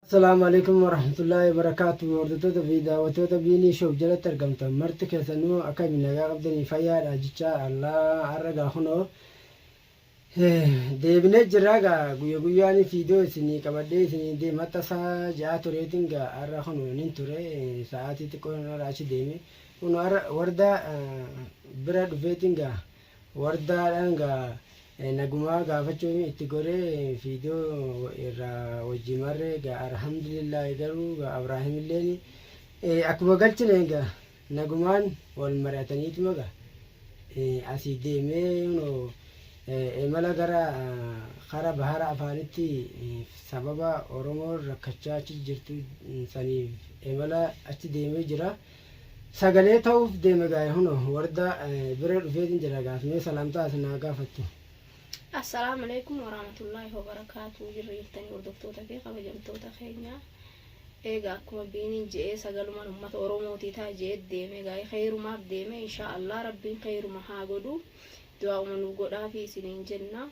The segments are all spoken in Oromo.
Assalaamu Aleykum Warahmatullaahi Wabarakaatuh Hordoftoota fi daawwattoota Biinii Show jalatti argamtan marti keessanuu akkami nagaa qabdanii fayyaadha jechaa Allah har'a gaa kunoo deebinee jirraa gaa guyya guyyaan fiidoo isinii qabadhee isinii dee maxxasaa ja'a tureetiin gaa har'a kunoo nin ture sa'aatii xiqqoo irra achi deeme kunoo har'a wardaa bira dhufeetiin gaa Wardaadhaan gaa nagumaa gaafachuuf itti goree fiidoo irraa wajji marree gaa alhamdulillaahi garuu gaa Abraahimilleen akkuma galchineen gaa nagumaan wal mari'ataniituma gaa asii deemee kunoo imala gara kara bahara afaanitti sababa Oromoon rakkachaa achi jirtu saniif imala achi deemee jira. Sagalee ta'uuf deeme gaa'e huno warda bira dhufeetin jira gaaf mee salaamtaa isin haa gaafattu. Assalaamu alaikum warahmatullaahi wabarakaatu jirra jirtanii hordoftoota fi kabajamtoota keenya eega akkuma biiniin je'ee sagaluman ummata oromootii taa je'ee deeme gaa'e kheyrumaaf deeme inshaa allah rabbiin kheyruma haa godhu du'aa'uma nu godhaafi isiniin jenna.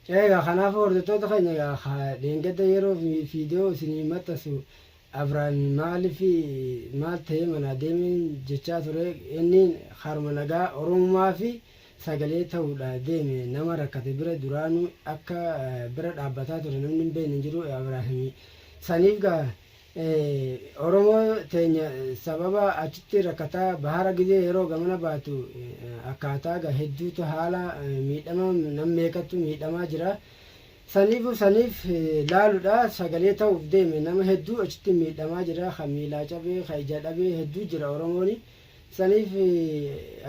Egaa kanaafuu hordoftoota keenya egaa dheengadda yeroo viidiyoo isinii maxxansu Abrahaam maaliif maal ta'ee manaa deemeen jechaa ture inni karuma nagaa Oromummaa fi sagalee ta'uudha deeme nama rakkate bira duraanuu akka bira dhaabbataa ture namni hin beekne hin jiru Abrahaamii saniif gaa Oromoo teenya sababa achitti rakkataa bahara gizee yeroo gamana baatu akkaataa gaa hedduutu haala miidhama nam meeqattu miidhamaa jira. Saniifu saniif laaludha sagalee ta'uuf deeme nama hedduu achitti miidhamaa jira ka miilaa cabee ka ija dhabee hedduu jira Oromooni saniif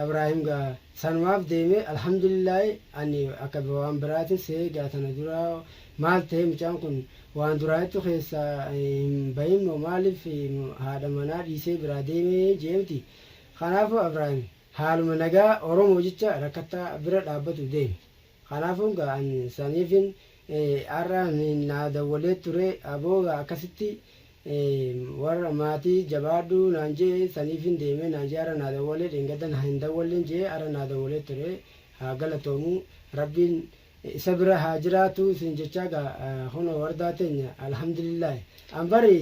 Abraahim gaa sanumaaf deeme alhamdulillaahi ani akka waan biraatin se'ee gaa tana duraa maal ta'e mucaan kun waan duraanittu keessaa hin bahin moo maaliif haadha manaa dhiisee biraa deemee jeemti kanaafuu Abraahim haaluma nagaa Oromoo jecha rakkattaa bira dhaabbatu deeme. Kanaafuu gaa an saniifin har'a naa dawwalee ture aboo gaa akkasitti warra maatii jabaadhu naan je'e saniifin deemee naan je'e har'a naa dawwalee dheengadda naa hin dawwalleen je'e har'a naa dawwalee ture haa galatoomu rabbiin isa bira haa jiraatu isin jechaa gaa kunoo wardaa teenya alhamdulillaahi an bari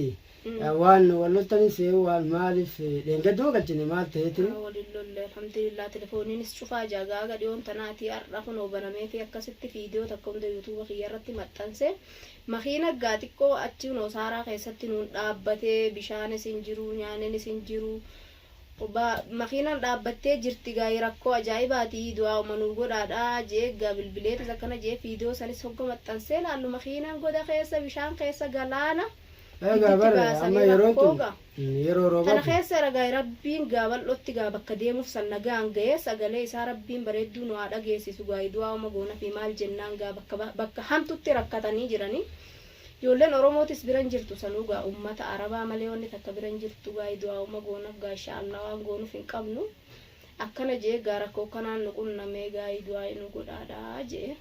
Waan wal loltanii se'ee waan maaliif dheengadduma galchine maal ta'eetin. Wal hin lolle alhamdulillah telefooniinis cufaa jaa gaaga dhiyoon tanaatii har'a kunoo banameefii akkasitti fiidiyoo takka hunda yuutuuba kiyya irratti maxxanse makiina gaa xiqqoo achi kunoo saaraa keessatti nuun dhaabbatee bishaanis hin jiru nyaaninis hin jiru Makiinaan dhaabbattee jirti gaay rakkoo ajaa'ibaati du'aa'uma nuu godhaadha je'ee gaa bilbileetis akkana je'ee fiidiyoo sanis hogga maxxansee laallu makiinaan goda keessa bishaan keessa galaana Egaa giddutti bar amma baasanii yeroon rakkoo tun gaa yeroo tana roobaati. keessa era gaay rabbiin gaa bal'otti gaa bakka deemuuf san nagaan ga'ee sagalee isaa rabbiin bareedduu nu haa dhageessisu gaay du'aa'uma goonafii maal jennaan gaa bakka bakka hamtutti rakkatanii jiranii Ijoolleen oromootis bira hin jirtu sanuu gaa ummata arabaa malee wanni takka bira hin jirtu gaay du'aa'uma goonaf gaa inshaa Allah waan goonuf hin qabnu akkana je'ee gaa rakkoo kanaan nu qunnamee gaay du'aa'i nu godhaadha je'e.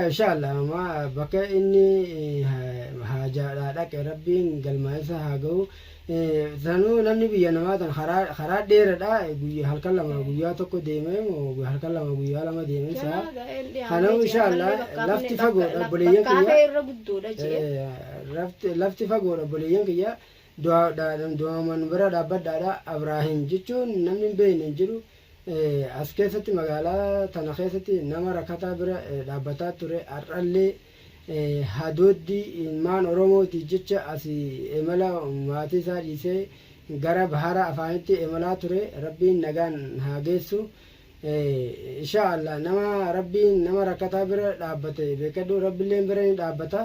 Inshallah ma bakka inni haajaadhaa dhaqe rabbiin galmaa isa haa gahu. Sanuu namni biyya namaa tan karaa karaa dheeradha guyya halkan lama guyyaa tokko deemee moo halkan lama guyyaa lama deemee isaa Ganaa ga'een dhiyaannee kanaaf jee inshallah ammallee bakka lafti hafne bakka fagoodha laf obboleeyyan bakka kiyya hafee irra guddoodha jee. Lafti fagoodha obboleeyyan kiyya du'aaman bira dhaabbadhaadha Abraahim jechuun namni hin beekne hin jiru as keessatti magaalaa tana keessatti nama rakkataa bira dhaabbataa ture har'allee Hadooddi ilmaan Oromootiif jecha asi emala maatii isaa dhiisee gara bahara afaanitti emalaa ture rabbiin nagaan haa geessu inshaa Allah nama rabbiin nama rakkataa bira dhaabbate beekadhu rabbilleen bira ni dhaabbata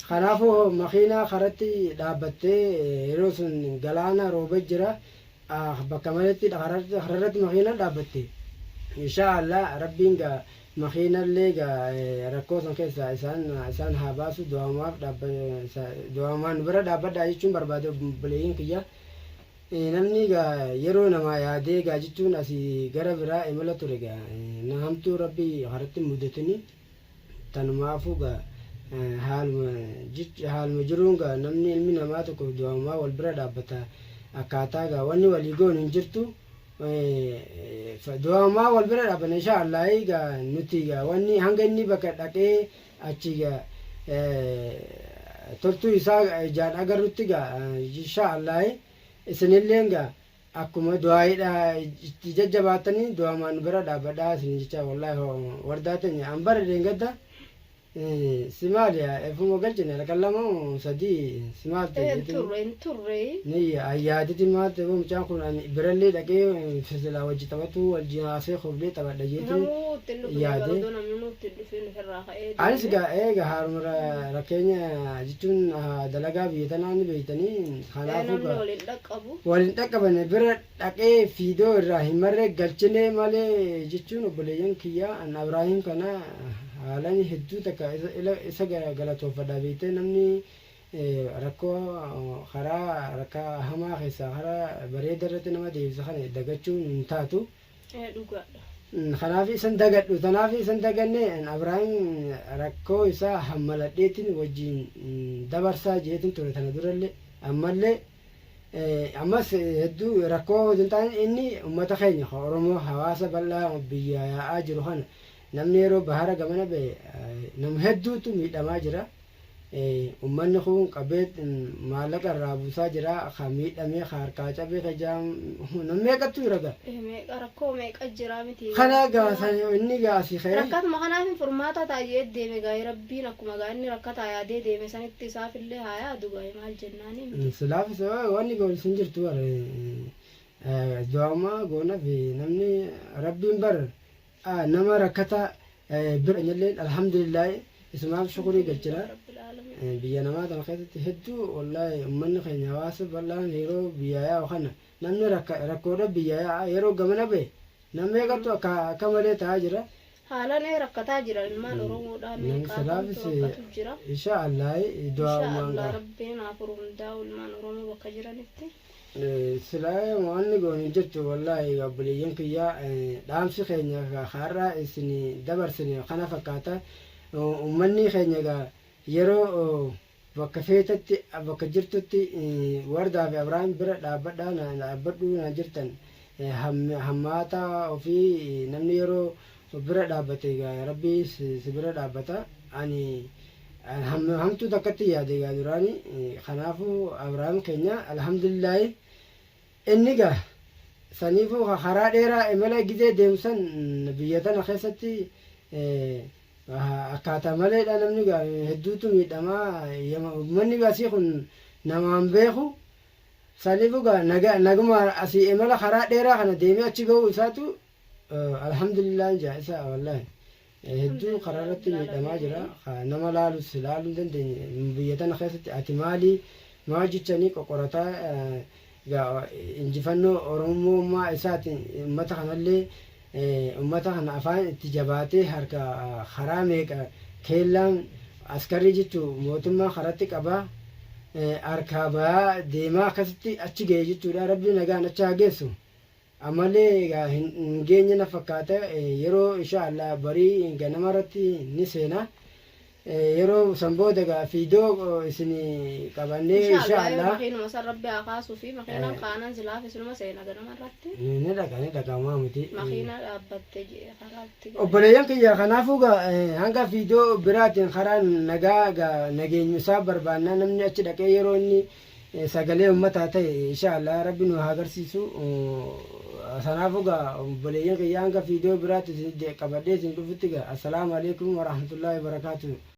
kanaafuu makiinaa karatti dhaabbattee yeroo sun galaana rooba jira bakka maletti kararratti makiinaan dhaabbatte inshaa Allah rabbiin gaa Makiinallee egaa rakkoo san keessaa isaan isaan haa baasu du'aumaaf du'aumaan nu bira dhaabbadhaa jechuun barbaade obboleeyyiin kiyya. Namni egaa yeroo namaa yaadee egaa jechuun asii gara biraa imala ture egaa na hamtuu rabbi karatti mudatini tanumaafuu egaa haaluma haaluma jiruun egaa namni ilmi namaa tokko du'aumaa wal bira dhaabbata akkaataa egaa wanni walii goonu hin jirtu. Du'aamaa wal bira dhaabanna insha Allah egaa nuti egaa wanni hanga inni bakka dhaqee achi egaa toltuu isaa ijaan agarrutti gaa insha Allah isinilleen gaa akkuma du'aayiidha itti jajjabaatanii du'aamaan bira dhaabbadhaa isin jecha. Wallaahi wardaa teenya an bara deengadda si maali efuma galchine halkan 2 3 si maal ta'e Hin jeetiin turre, hin turre. Ni ayyaaditi maal ta'e mucaan kun ani birallee dhaqee silaa wajji taphatu wajji haasee koflee taphadha jeetiin Namuu itti hin dhufne. Yaade. Barodoo namni nuuf itti hin dhufin ofirraa ka'ee Anis deeme. Egaa eega haaruma rakkeenya jechuun dalagaa biyya tanaa ni beektanii kanaafuu Namni gaa waliin dhaqqabu. Waliin dhaqqabane bira dhaqee fiidoo irraa hin marree galchine malee jechuun obboleeyyan kiyyaa an Abraahim kana haalan hedduu takka isa galatoonfadha. Beektee namni rakkoo karaa rakka hamaa keessaa karaa bareeda irratti nama deebisa kana dagachuun hin taatu. Dhugaadha. Kanaaf isan dagadhu, tanaaf isan daganne Abraahim rakkoo isaa hammaladheetiin wajjin dabarsaa jeetin ture tana durallee ammallee ammas hedduu rakkoo hin taane inni ummata keenya Oromoo hawaasa bal'aa biyya yaa'aa jiru kana namni yeroo bahara gamana ba'e nama hedduutu miidhamaa jira. Ummanni kun qabee maallaqa irraa buusaa jira. Ka miidhamee, ka harkaa cabee, ka jaam nama meeqattu jira gaa. Meeqa rakkoo meeqa jira miti. Kana gaa inni gaa asii ka'ee. Rakkatuma kanaaf hin furmaata taa'ee deeme gaa Rabbiin akkuma gaa inni rakkataa yaadee deeme sanitti isaafillee haa yaadu gaa maal jennaani miti. Silaafis wanni goon isin jirtu bara du'aamaa goona fi namni Rabbiin bar nama rakkataa bira illee alhamdulillah isumaaf shukurii galchina. Rabbil aalamiin. Biyya namaa tana keessatti hedduu wallaahi ummanni keenya hawaasa bal'aan yeroo biyya yaa'u kana namni rakkoodha biyya yaa'a yeroo gamana ba'e namni meeqattu akka malee ta'aa jira. Haalaan rakkataa jira ilmaan Oromoodhaa Namni meeqaatamtu silaafis rakkatu jira. Insha Allah du'aa Insha uumaan Allah gaa. Rabbiin haa furu hundaa'u ilmaan Oromoo bakka jiranitti. Silaa wanni goon hin jirtu wallaahi obboleeyyan kiyyaa dhaamsi keenya har'a isin dabarsine kana fakkaata. Ummanni keenya egaa yeroo bakka feetetti bakka jirtutti Wardaa fi Abrahaam bira dhaabbadhaa dhaabbadhuu naan jirtan hammaata ofii namni yeroo bira dhaabbate egaa Rabbii si bira dhaabbata. Ani hamtuu takkatti yaade egaa duraani kanaafuu Abrahaam keenya alhamdulillaahi inni gaa saniifuu karaa dheeraa imala gizee deemsan biyya tana keessatti akkaataa maleedha namni gaa hedduutu miidhamaa ummanni asii kun namaan beeku saniifuu gaa naguma asii imala karaa dheeraa kana deemee achi ga'uu isaatu alhamdulillah jaa isa wallaahi hedduu karaa irratti miidhamaa jira. Nama laalus laaluu hin dandeenye biyya tana keessatti ati maalii maal jechanii qoqorataa injifannoo Oromummaa isaatiin ummata kanallee ummata kana afaan itti jabaatee harka karaa meeqa keellaan askarrii jechuun mootummaa karatti qabaa harkaa bayaa deemaa akkasitti achi ga'e jechuudha. Rabbi nagaan achi haa geessu. Ammallee egaa hin geenye na fakkaata yeroo insha Allah barii ganama irratti ni seena. Yeroo san booda egaa fiidoo isin qabannee Insha insha Allah yoo Allah makiinuma san Rabbi haa kaasuu fi makiinaan kaanan silaaf isinuma seena ganama irratti. Ni dhaqa, ni dhaqa maa miti. Makiina dhaabbatte jee karaatti galee. Obboleeyyan kiyya kanaafuu gaa hanga fiidoo biraatiin karaa nagaa gaa nageenyu isaa barbaannaa namni achi dhaqee yeroo inni sagalee ummataa ta'e insha Allah Rabbi nu haa agarsiisu. Sanaafuu gaa obboleeyyan kiyya hanga fiidoo biraatti isin qabadhee isin dhufutti gaa assalaamu alaikum warahmatullahi wabarakaatuh.